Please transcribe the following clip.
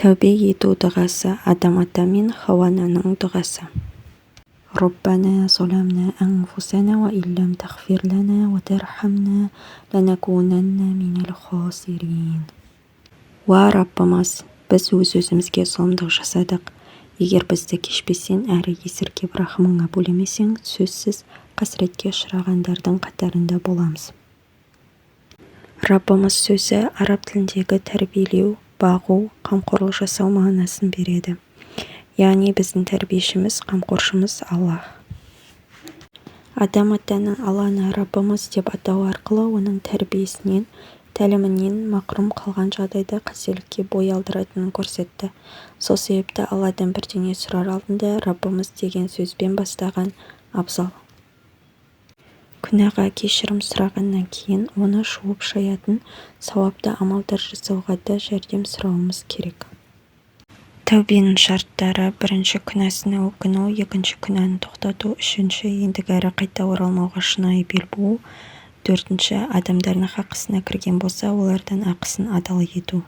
Тәубе ету дұғасы. Адам ата мен Хауа ананың дұғасы. ربنا ظلمنا أنفسنا وإن لم تغفر لنا وترحمنا لنكونن من الخاسرين. Уа, Раббымыз! Біз өз-өзімізге зұлымдық жасадық. Егер бізді кешпесең әрі есіркеп рахымыңа бөлемесең, сөзсіз қасіретке ұшырағандардың қатарында боламыз. Раббымыз сөзі араб тіліндегі тәрбиелеу, бағу, қамқорлық жасау мағынасын береді. Яғни біздің тәрбиешіміз, қамқоршымыз Аллаһ. Адам атаның Алланы Раббымыз деп атауы арқылы оның тәрбиесінен, тәлімінен мақрұм қалған жағдайда қателікке бой алдыратынын көрсетті. Сол себепті Алладан бірдеңе сұрар алдында Раббымыз деген сөзбен бастаған абзал. Күнәға кешірім сұрағаннан кейін оны жуып-шаятын сауапты амалдар жасауға да жәрдем сұрауымыз керек. Тәубенің шарттары: бірінші, күнәсіне өкіну, екінші, күнәні тоқтату, үшінші, ендігәрі қайта оралмауға шынайы бел буу, төртінші, адамдардың хақысына кірген болса, олардан ақысын адал ету.